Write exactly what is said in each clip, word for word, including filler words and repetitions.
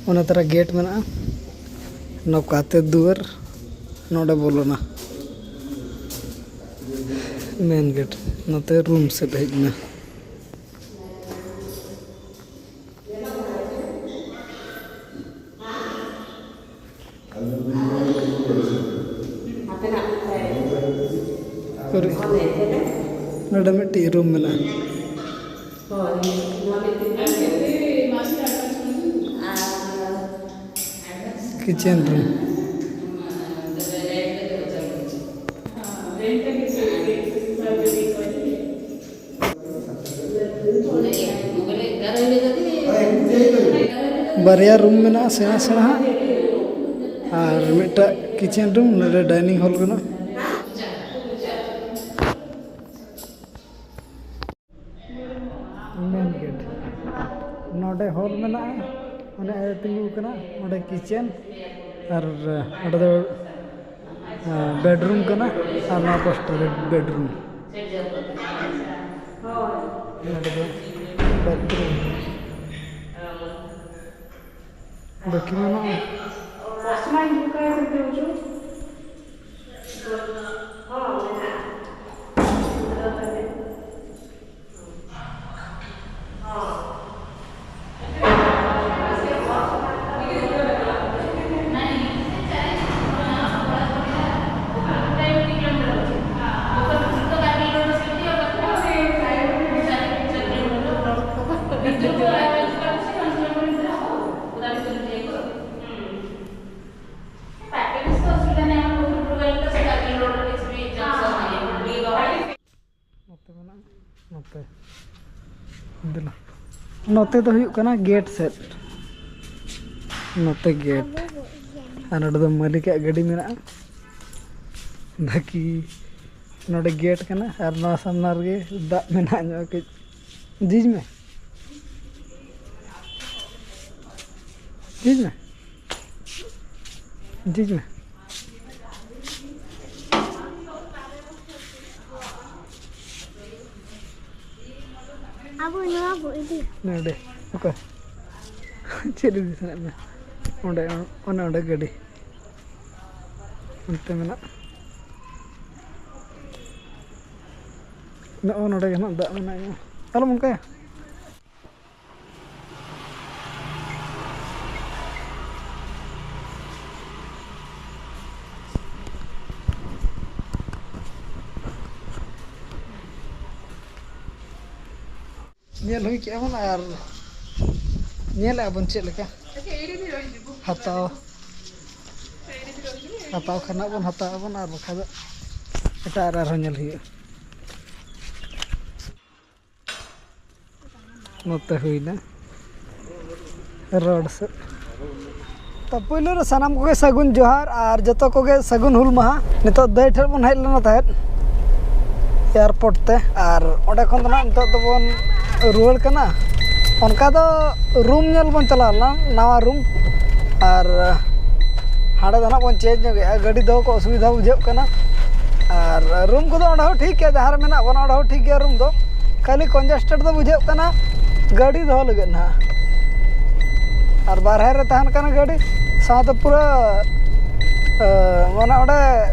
ᱚᱱᱟ ᱛᱟᱨᱟ ᱜᱮᱴ ᱢᱮᱱᱟᱜᱼᱟ, ᱱᱚᱝᱠᱟᱛᱮ ᱫᱩᱣᱟᱹᱨ ᱱᱚᱰᱮ ᱵᱚᱞᱚᱱᱟ, ᱢᱮᱱ ᱜᱮᱴ᱾ ᱱᱚᱛᱮ ᱨᱩᱢ ᱥᱮᱫ ᱦᱮᱡ ᱮᱱᱟ᱾ ᱱᱚᱰᱮ ᱢᱤᱫᱴᱤᱡ ᱨᱩᱢ ᱢᱮᱱᱟᱜᱼᱟ᱾ Kitchen room. ᱵᱟᱨᱭᱟ ᱨᱩᱢ ᱢᱮᱱᱟᱜᱼᱟ, ᱥᱮᱬᱟ ᱥᱮᱬᱟ ᱦᱟᱸᱜ, ᱟᱨ ᱢᱤᱫᱴᱟᱜ ᱠᱤᱪᱮᱱ ᱨᱩᱢ, ᱱᱚᱰᱮ ᱰᱟᱭᱱᱤᱝ ᱦᱚᱞ ᱠᱟᱱᱟ᱾ Main gate. ᱱᱚᱰᱮ ᱦᱚᱞ ᱢᱮᱱᱟᱜᱼᱟ, ᱚᱱᱮ ᱛᱤᱸᱜᱩ ᱠᱟᱱᱟ, ᱚᱸᱰᱮ ᱠᱤᱪᱮᱱ, ᱟᱨ ᱚᱸᱰᱮ ᱫᱚ, ᱟᱸ, ᱵᱮᱰᱨᱩᱢ ᱠᱟᱱᱟ, ᱟᱨ ᱱᱚᱣᱟ ᱯᱟᱥᱴᱟ ᱨᱮ ᱵᱮᱰᱨᱩᱢ᱾ ᱱᱚᱰᱮ ᱫᱚ ᱵᱟᱛᱷᱨᱩᱢ᱾ ᱵᱟᱹᱠᱤ ᱢᱮᱱᱟᱜᱼᱟ᱾ ᱱᱚᱛᱮ ᱢᱮᱱᱟᱜᱼᱟ, ᱱᱚᱛᱮ᱾ ᱫᱮᱞᱟ᱾ ᱱᱚᱛᱮ ᱫᱚ ᱦᱩᱭᱩᱜ ᱠᱟᱱᱟ ᱜᱮᱴ ᱥᱮᱫ᱾ ᱱᱚᱛᱮ ᱜᱮᱴ᱾ ᱟᱨ ᱱᱚᱰᱮ ᱫᱚ ᱢᱟᱹᱞᱤᱠᱟᱜ ᱜᱟᱹᱰᱤ ᱢᱮᱱᱟᱜᱼᱟ᱾ ᱵᱟᱹᱠᱤ ᱱᱚᱰᱮ ᱜᱮᱴ ᱠᱟᱱᱟ ᱟᱨ ᱱᱚᱣᱟ ᱥᱟᱢᱱᱟ ᱨᱮᱜᱮ ᱫᱟᱜ ᱢᱮᱱᱟᱜ ᱧᱚᱜ ᱠᱟᱹᱡ᱾ ᱡᱷᱤᱡ ᱢᱮ, ᱡᱷᱤᱡ ᱢᱮ, ᱡᱷᱤᱡ ᱢᱮ᱾ ᱟᱵᱚ ᱱᱚᱣᱟ ᱵᱚ ᱤᱫᱤ᱾ ᱱᱚᱰᱮ ᱚᱠᱟ? ᱪᱮᱫ ᱤᱫᱤ ᱥᱟᱱᱟᱭᱮᱫ ᱢᱮᱭᱟ? ᱚᱸᱰᱮ, ᱚᱱᱮ ᱚᱸᱰᱮ ᱜᱟᱹᱰᱤ ᱚᱱᱛᱮ ᱢᱮᱱᱟᱜ᱾ ᱱᱚᱜᱼᱚ ᱱᱚᱰᱮ ᱜᱮ ᱱᱟᱜ ᱫᱟᱜ ᱢᱮᱱᱟᱜᱼᱟ᱾ ᱟᱞᱚᱢ ᱚᱱᱠᱟᱭᱟ᱾ ᱧᱮᱞ ᱦᱩᱭ ᱠᱮᱜᱼᱟ ᱵᱚᱱ ᱟᱨ ᱧᱮᱞᱮᱜᱼᱟ ᱵᱚᱱ ᱪᱮᱫ ᱞᱮᱠᱟ ᱦᱟᱛᱟᱣ, ᱦᱟᱛᱟᱣ ᱠᱷᱟᱱ ᱵᱚᱱ ᱦᱟᱛᱟᱣ ᱟᱵᱚᱱ, ᱟᱨ ᱵᱟᱠᱷᱟᱡ ᱫᱚ ᱮᱴᱟᱜ ᱨᱮ ᱟᱨᱦᱚᱸ ᱧᱮᱞ ᱦᱩᱭᱩᱜᱼᱟ᱾ ᱱᱚᱛᱮ ᱦᱩᱭᱱᱟ ᱨᱳᱰ ᱥᱮᱫ᱾ ᱛᱚ, ᱯᱳᱭᱞᱳ ᱨᱮ ᱥᱟᱱᱟᱢ ᱠᱚᱜᱮ ᱥᱟᱹᱜᱩᱱ ᱡᱚᱦᱟᱨ ᱟᱨ ᱡᱚᱛᱚ ᱠᱚᱜᱮ ᱥᱟᱹᱜᱩᱱ ᱦᱩᱞ ᱢᱟᱦᱟ᱾ ᱱᱤᱛᱚᱜ ᱫᱟᱹᱭ ᱴᱷᱮᱱ ᱵᱚᱱ ᱦᱮᱡ ᱞᱮᱱᱟ ᱛᱟᱦᱮᱸᱫ, ᱮᱭᱟᱨᱯᱳᱨᱴ ᱛᱮ, ᱟᱨ ᱚᱸᱰᱮ ᱠᱷᱚᱱ ᱫᱚ ᱱᱟᱜ ᱱᱤᱛᱚᱜ ᱫᱚᱵᱚᱱ ᱨᱩᱣᱟᱹᱲ ᱠᱟᱱᱟ᱾ ᱚᱱᱠᱟ ᱫᱚ ᱨᱩᱢ ᱧᱮᱞ ᱵᱚᱱ ᱪᱟᱞᱟᱣ ᱞᱮᱱᱟ, ᱱᱟᱣᱟ ᱨᱩᱢ, ᱟᱨ ᱦᱟᱸᱰᱮ ᱫᱚ ᱱᱟᱜ ᱵᱚᱱ ᱪᱮᱧᱡᱽ ᱧᱚᱜᱮᱜᱼᱟ᱾ ᱜᱟᱹᱰᱤ ᱫᱚᱦᱚ ᱠᱚ ᱚᱥᱩᱵᱤᱫᱷᱟ ᱵᱩᱡᱷᱟᱹᱜ ᱠᱟᱱᱟ, ᱟᱨ ᱨᱩᱢ ᱠᱚᱫᱚ ᱚᱸᱰᱮ ᱦᱚᱸ ᱴᱷᱤᱠ ᱜᱮᱭᱟ, ᱡᱟᱦᱟᱸ ᱨᱮ ᱢᱮᱱᱟᱜ ᱵᱚᱱᱟ ᱚᱸᱰᱮ ᱦᱚᱸ ᱴᱷᱤᱠ ᱜᱮᱭᱟ ᱨᱩᱢ ᱫᱚ᱾ ᱠᱷᱟᱹᱞᱤ ᱠᱚᱱᱡᱮᱥᱴᱮᱰ ᱫᱚ ᱵᱩᱡᱷᱟᱹᱜ ᱠᱟᱱᱟ ᱜᱟᱹᱰᱤ ᱫᱚᱦᱚ ᱞᱟᱹᱜᱤᱫ ᱱᱟᱦᱟᱜ᱾ ᱟᱨ ᱵᱟᱨᱦᱮ ᱨᱮ ᱛᱟᱦᱮᱱ ᱠᱟᱱᱟ ᱜᱟᱹᱰᱤ ᱥᱟᱶᱛᱮ ᱯᱩᱨᱟᱹ, ᱮ, ᱢᱟᱱᱮ ᱚᱸᱰᱮ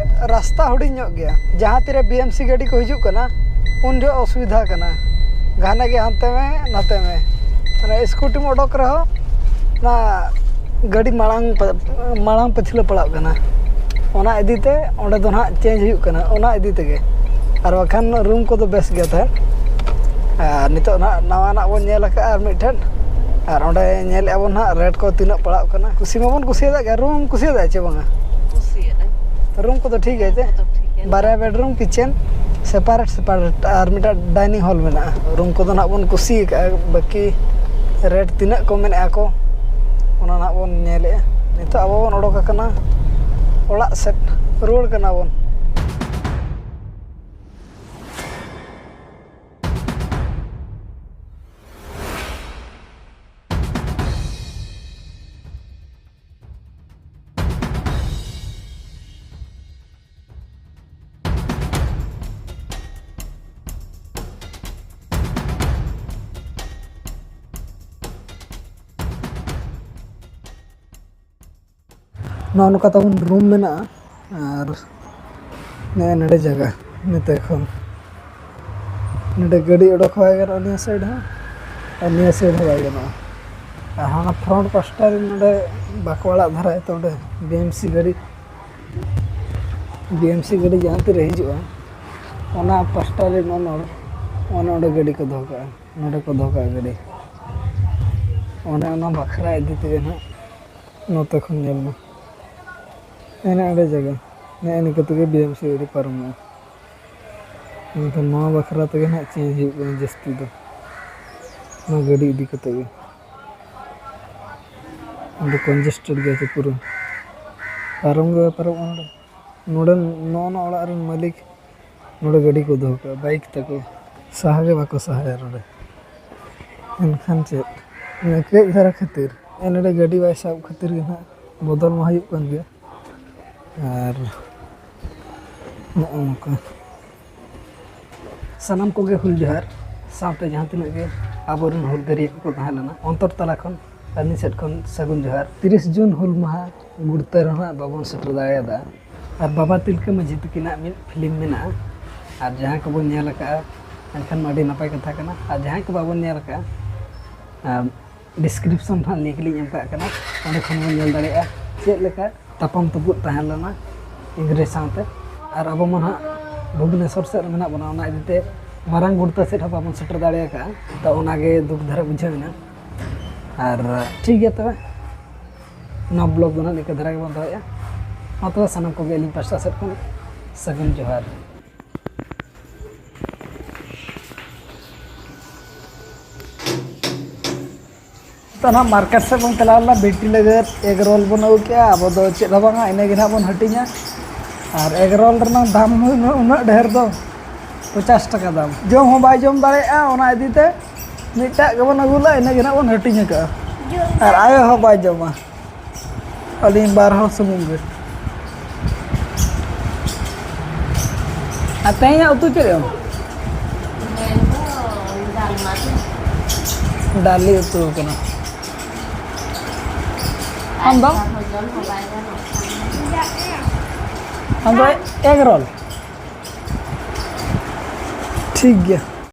ᱨᱟᱥᱛᱟ ᱦᱩᱰᱤᱧ ᱧᱚᱜ ᱜᱮᱭᱟ᱾ ᱡᱟᱦᱟᱸ ᱛᱤᱨᱮ ᱵᱤ ᱮᱢ ᱥᱤ ᱜᱟᱹᱰᱤ ᱠᱚ ᱦᱤᱡᱩᱜ ᱠᱟᱱᱟ, ᱩᱱ ᱡᱚᱦᱚᱜ ᱚᱥᱩᱵᱤᱫᱷᱟ ᱠᱟᱱᱟ, ᱜᱷᱟᱱᱮ ᱜᱮ ᱦᱟᱱᱛᱮ ᱢᱮ ᱱᱟᱛᱮ ᱢᱮ᱾ ᱢᱟᱱᱮ ᱥᱠᱩᱴᱤᱢ ᱚᱰᱚᱠ ᱨᱮᱦᱚᱸ ᱚᱱᱟ ᱜᱟᱹᱰᱤ ᱢᱟᱲᱟᱝ ᱯᱟ-, ᱢᱟᱲᱟᱝ ᱯᱟᱹᱪᱷᱞᱟᱹ ᱯᱟᱲᱟᱜ ᱠᱟᱱᱟ᱾ ᱚᱱᱟ ᱤᱫᱤ ᱛᱮ ᱚᱸᱰᱮ ᱫᱚ ᱱᱟᱦᱟᱜ ᱪᱮᱧᱡᱽ ᱦᱩᱭᱩᱜ ᱠᱟᱱᱟ, ᱚᱱᱟ ᱤᱫᱤ ᱛᱮᱜᱮ᱾ ᱟᱨ ᱵᱟᱠᱷᱟᱱ ᱨᱩᱢ ᱠᱚᱫᱚ ᱵᱮᱥ ᱜᱮᱭᱟ ᱛᱟᱦᱮᱸᱫ᱾ ᱟᱨ ᱱᱤᱛᱚᱜ ᱱᱟᱦᱟᱜ ᱱᱟᱣᱟᱱᱟᱜ ᱵᱚᱱ ᱧᱮᱞ ᱟᱠᱟᱫᱼᱟ ᱟᱨ ᱢᱤᱫᱴᱷᱮᱱ, ᱟᱨ ᱚᱸᱰᱮ ᱧᱮᱞᱮᱫᱼᱟ ᱵᱚᱱ ᱱᱟᱦᱟᱜ ᱨᱮᱴ ᱠᱚ ᱛᱤᱱᱟᱹᱜ ᱯᱟᱲᱟᱜ ᱠᱟᱱᱟ᱾ ᱠᱩᱥᱤ ᱢᱟᱵᱚᱱ ᱠᱩᱥᱤᱭᱟᱫ ᱜᱮᱭᱟ, ᱨᱩᱢ ᱠᱩᱥᱤᱭᱟᱫᱟ ᱪᱮ ᱵᱟᱝᱟ? ᱠᱩᱥᱤᱭᱟᱫᱟᱹᱧ᱾ ᱨᱩᱢ ᱠᱚᱫᱚ ᱴᱷᱤᱠ ᱜᱮᱭᱟ ᱪᱮ? ᱨᱩᱢ ᱠᱚᱫᱚ ᱴᱷᱤᱠ ᱜᱮᱭᱟ᱾ ᱵᱟᱨᱭᱟ ᱵᱮᱰᱨᱩᱢ, ᱠᱤᱪᱮᱱ, ᱥᱮᱯᱟᱨᱮᱴ ᱥᱮᱯᱟᱨᱮᱴ, ᱟᱨ ᱢᱤᱫᱴᱟᱝ ᱰᱟᱭᱱᱤᱝ ᱦᱚᱞ ᱢᱮᱱᱟᱜᱼᱟ᱾ ᱨᱩᱢ ᱠᱚᱫᱚ ᱱᱟᱦᱟᱜ ᱵᱚᱱ ᱠᱩᱥᱤ ᱟᱠᱟᱫᱼᱟ, ᱵᱟᱹᱠᱤ ᱨᱮᱴ ᱛᱤᱱᱟᱹᱜ ᱠᱚ ᱢᱮᱱᱮᱫᱼᱟ ᱠᱚ, ᱚᱱᱟ ᱱᱟᱦᱟᱜ ᱵᱚᱱ ᱧᱮᱞᱮᱫᱼᱟ᱾ ᱱᱤᱛᱚᱜ ᱟᱵᱚ ᱵᱚᱱ ᱚᱰᱚᱠ ᱟᱠᱟᱱᱟ ᱚᱲᱟᱜ ᱥᱮᱫ, ᱨᱩᱣᱟᱹᱲ ᱠᱟᱱᱟ ᱵᱚᱱ᱾ ᱱᱚᱜᱼᱚ ᱱᱚᱝᱠᱟ ᱛᱟᱵᱚᱱ ᱨᱩᱢ ᱢᱮᱱᱟᱜᱼᱟ᱾ ᱟᱨ ᱱᱚᱜᱼᱚᱭ ᱱᱚᱰᱮ ᱡᱟᱭᱜᱟ, ᱱᱚᱛᱮ ᱠᱷᱚᱱ ᱱᱚᱰᱮ ᱜᱟᱹᱰᱤ ᱚᱰᱚᱠ ᱦᱚᱸ ᱵᱟᱭ ᱜᱟᱱᱚᱜᱼᱟ ᱱᱤᱭᱟᱹ ᱥᱟᱭᱤᱰ ᱦᱚᱸ, ᱟᱨ ᱱᱤᱭᱟᱹ ᱥᱟᱭᱤᱰ ᱦᱚᱸ ᱵᱟᱭ ᱜᱟᱱᱚᱜᱼᱟ᱾ ᱟᱨ ᱦᱟᱱᱟ ᱯᱷᱨᱚᱱᱴ ᱯᱟᱥᱴᱟ ᱨᱮ ᱱᱚᱰᱮ ᱵᱟᱠᱚ ᱟᱲᱟᱜ ᱫᱷᱟᱨᱟᱭᱟ ᱛᱚ, ᱚᱸᱰᱮ ᱵᱤ ᱮᱢ ᱥᱤ ᱜᱟᱹᱰᱤ, ᱵᱤ ᱮᱢ ᱥᱤ ᱜᱟᱹᱰᱤ ᱡᱟᱦᱟᱸ ᱛᱤᱨᱮ ᱦᱤᱡᱩᱜᱼᱟ, ᱚᱱᱟ ᱯᱟᱥᱴᱟ ᱨᱮ ᱱᱚᱜᱼᱚ ᱱᱚᱰᱮ, ᱚᱱᱮ ᱚᱸᱰᱮ ᱜᱟᱹᱰᱤ ᱠᱚ ᱫᱚᱦᱚ ᱠᱟᱜᱼᱟ, ᱱᱚᱰᱮ ᱠᱚ ᱫᱚᱦᱚ ᱠᱟᱜᱼᱟ ᱜᱟᱹᱰᱤ᱾ ᱚᱱᱮ ᱚᱱᱟ ᱵᱟᱠᱷᱨᱟ ᱤᱫᱤ ᱛᱮᱜᱮ ᱱᱟᱦᱟᱜ ᱱᱚᱛᱮ ᱠᱷᱚᱱ ᱧᱮᱞ ᱢᱮ, ᱮᱱᱮ ᱚᱸᱰᱮ ᱡᱟᱭᱜᱟ, ᱱᱮᱜᱼᱮ ᱱᱤᱝᱠᱟᱹ ᱛᱮᱜᱮ ᱵᱤ ᱮᱢ ᱥᱤ ᱜᱟᱹᱰᱤ ᱯᱟᱨᱚᱢᱚᱜᱼᱟ᱾ ᱢᱮᱱᱠᱷᱟᱱ ᱱᱚᱣᱟ ᱵᱟᱠᱷᱨᱟ ᱛᱮᱜᱮ ᱱᱟᱦᱟᱜ ᱪᱮᱧᱡᱽ ᱦᱩᱭᱩᱜ ᱠᱟᱱᱟ ᱡᱟᱹᱥᱛᱤ ᱫᱚ, ᱱᱚᱣᱟ ᱜᱟᱹᱰᱤ ᱤᱫᱤ ᱠᱟᱛᱮ ᱜᱮ᱾ ᱚᱸᱰᱮ ᱠᱚᱱᱡᱮᱥᱴᱮᱰ ᱜᱮᱭᱟ ᱥᱮ ᱯᱩᱨᱟᱹ, ᱯᱟᱨᱚᱢ ᱜᱮ ᱵᱟᱭ ᱯᱟᱨᱚᱢᱚᱜᱼᱟ ᱱᱚᱰᱮ᱾ ᱱᱚᱰᱮ ᱱᱚᱜᱼᱚ ᱱᱚᱣᱟ ᱚᱲᱟᱜ ᱨᱮᱱ ᱢᱟᱹᱞᱤᱠ ᱱᱚᱰᱮ ᱜᱟᱹᱰᱤ ᱠᱚ ᱫᱚᱦᱚ ᱠᱟᱜᱼᱟ, ᱵᱟᱭᱤᱠ ᱛᱟᱠᱚ, ᱥᱟᱦᱟ ᱜᱮ ᱵᱟᱠᱚ ᱥᱟᱦᱟᱭᱟ ᱱᱚᱰᱮ᱾ ᱮᱱᱠᱷᱟᱱ ᱪᱮᱫ, ᱱᱚᱣᱟ ᱠᱟᱹᱡ ᱫᱷᱟᱨᱟ ᱠᱷᱟᱹᱛᱤᱨ, ᱮ, ᱱᱚᱰᱮ ᱜᱟᱹᱰᱤ ᱵᱟᱭ ᱥᱟᱵ ᱠᱷᱟᱹᱛᱤᱨ ᱜᱮ ᱱᱟᱦᱟᱜ ᱵᱚᱫᱚᱞ ᱢᱟ ᱦᱩᱭᱩᱜ ᱠᱟᱱ ᱜᱮᱭᱟ᱾ ᱟᱨ ᱱᱚᱜᱼᱚ ᱱᱚᱝᱠᱟ ᱥᱟᱱᱟᱢ ᱠᱚᱜᱮ ᱦᱩᱞ ᱡᱚᱦᱟᱨ, ᱥᱟᱶᱛᱮ ᱡᱟᱦᱟᱸ ᱛᱤᱱᱟᱹᱜ ᱜᱮ ᱟᱵᱚᱨᱮᱱ ᱦᱩᱞᱜᱟᱹᱨᱤᱭᱟᱹ ᱠᱚᱠᱚ ᱛᱟᱦᱮᱸ ᱞᱮᱱᱟ, ᱚᱱᱛᱚᱨ ᱛᱟᱞᱟ ᱠᱷᱚᱱ ᱟᱹᱞᱤᱧ ᱥᱮᱫ ᱠᱷᱚᱱ ᱥᱟᱹᱜᱩᱱ ᱡᱚᱦᱟᱨ᱾ ᱛᱤᱨᱤᱥ ᱡᱩᱱ ᱦᱩᱞ ᱢᱟᱦᱟ ᱜᱩᱲᱛᱟᱹ ᱨᱮᱦᱚᱸ ᱵᱟᱵᱚᱱ ᱥᱮᱴᱮᱨ ᱫᱟᱲᱮᱭᱟᱫᱟ᱾ ᱟᱨ ᱵᱟᱵᱟ ᱛᱤᱞᱠᱟᱹ ᱢᱟᱹᱡᱷᱤ ᱛᱟᱹᱠᱤᱱᱟᱜ ᱢᱤᱫ ᱯᱷᱤᱞᱢ ᱢᱮᱱᱟᱜᱼᱟ, ᱟᱨ ᱡᱟᱦᱟᱸᱭ ᱠᱚᱵᱚᱱ ᱧᱮᱞ ᱟᱠᱟᱫᱼᱟ, ᱮᱱᱠᱷᱟᱱ ᱢᱟ ᱟᱹᱰᱤ ᱱᱟᱯᱟᱭ ᱠᱟᱛᱷᱟ ᱠᱟᱱᱟ, ᱟᱨ ᱡᱟᱦᱟᱸᱭ ᱠᱚ ᱵᱟᱵᱚᱱ ᱧᱮᱞ ᱟᱠᱟᱫᱼᱟ, ᱟᱨ ᱰᱤᱥᱠᱨᱤᱯᱥᱚᱱ ᱨᱮ ᱦᱟᱸᱜ ᱞᱤᱝᱠ ᱞᱤᱧ ᱮᱢ ᱠᱟᱜ ᱠᱟᱱᱟ, ᱚᱸᱰᱮ ᱠᱷᱚᱱ ᱵᱚᱱ ᱧᱮᱞ ᱫᱟᱲᱮᱭᱟᱜᱼᱟ ᱪᱮᱫ ᱞᱮᱠᱟ ᱛᱟᱯᱟᱢ ᱛᱩᱯᱩᱫ ᱛᱟᱦᱮᱸ ᱞᱮᱱᱟ ᱤᱝᱨᱮᱡᱽ ᱥᱟᱶᱛᱮ᱾ ᱟᱨ ᱟᱵᱚ ᱢᱟ ᱱᱟᱦᱟᱜ ᱵᱷᱩᱵᱽᱱᱮᱥᱚᱨ ᱥᱮᱫ ᱨᱮ ᱢᱮᱱᱟᱜ ᱵᱚᱱᱟ, ᱚᱱᱟ ᱤᱫᱤ ᱛᱮ ᱢᱟᱨᱟᱝ ᱜᱩᱲᱛᱟᱹ ᱥᱮᱫ ᱦᱚᱸ ᱵᱟᱵᱚᱱ ᱥᱮᱴᱮᱨ ᱫᱟᱲᱮ ᱟᱠᱟᱫᱼᱟ᱾ ᱛᱚ ᱚᱱᱟᱜᱮ ᱫᱩᱠ ᱫᱷᱟᱨᱟ ᱵᱩᱡᱷᱟᱹᱣ ᱮᱱᱟ᱾ ᱟᱨ ᱴᱷᱤᱠ ᱜᱮᱭᱟ ᱛᱚᱵᱮ, ᱱᱚᱣᱟ ᱵᱞᱚᱜ ᱫᱚ ᱱᱟᱦᱟᱜ ᱱᱤᱝᱠᱟᱹ ᱫᱷᱟᱨᱟ ᱜᱮᱵᱚᱱ ᱫᱚᱦᱚᱭᱟ᱾ ᱢᱟ ᱛᱚᱵᱮ ᱥᱟᱱᱟᱢ ᱠᱚᱜᱮ ᱟᱹᱞᱤᱧ ᱯᱟᱥᱴᱟ ᱥᱮᱫ ᱠᱷᱚᱱ ᱥᱟᱹᱜᱩᱱ ᱡᱚᱦᱟᱨ᱾ ᱛᱚ ᱱᱟᱦᱟᱜ ᱢᱟᱨᱠᱮᱴ ᱥᱮᱫ ᱵᱚᱱ ᱪᱟᱞᱟᱣ ᱞᱮᱱᱟ, ᱵᱤᱴᱤ ᱞᱟᱹᱜᱤᱫ ᱮᱜᱽ ᱨᱳᱞ ᱵᱚᱱ ᱟᱹᱜᱩ ᱠᱮᱜᱼᱟ᱾ ᱟᱵᱚ ᱫᱚ ᱪᱮᱫ ᱦᱚᱸ ᱵᱟᱝᱟ, ᱤᱱᱟᱹ ᱜᱮ ᱱᱟᱦᱟᱜ ᱵᱚᱱ ᱦᱟᱹᱴᱤᱧᱟ᱾ ᱟᱨ ᱮᱜᱽ ᱨᱳᱞ ᱨᱮᱱᱟᱜ ᱫᱟᱢ ᱦᱚᱸ ᱩᱱᱟᱹᱜ, ᱩᱱᱟᱹᱜ ᱰᱷᱮᱨ ᱫᱚ, ᱯᱚᱪᱟᱥ ᱴᱟᱠᱟ ᱫᱟᱢ᱾ ᱡᱚᱢ ᱦᱚᱸ ᱵᱟᱭ ᱡᱚᱢ ᱫᱟᱲᱮᱭᱟᱜᱼᱟ, ᱚᱱᱟ ᱤᱫᱤ ᱛᱮ ᱢᱤᱫᱴᱟᱜ ᱜᱮᱵᱚᱱ ᱟᱹᱜᱩ ᱞᱮᱫᱼᱟ, ᱤᱱᱟᱹ ᱜᱮ ᱱᱟᱦᱟᱜ ᱵᱚᱱ ᱦᱟᱹᱴᱤᱧ ᱟᱠᱟᱜᱼᱟ᱾ ᱟᱨ ᱟᱭᱳ ᱦᱚᱸ ᱵᱟᱭ ᱡᱚᱢᱟ, ᱟᱹᱞᱤᱧ ᱵᱟᱨ ᱦᱚᱲ ᱥᱩᱢᱩᱝ ᱜᱮ᱾ ᱟᱨ ᱛᱮᱦᱮᱧᱟᱜ ᱩᱛᱩ ᱪᱮᱫ ᱮᱢ? ᱛᱮᱦᱮᱧ ᱫᱚ ᱰᱟᱞᱢᱟ ᱜᱮ᱾ ᱰᱟᱞᱤ ᱩᱛᱩ ᱠᱟᱱᱟ᱾ ᱟᱢ ᱫᱚ? ᱟᱢ ᱫᱚ ᱮᱜᱽ ᱨᱳᱞ᱾ ᱴᱷᱤᱠ ᱜᱮᱭᱟ᱾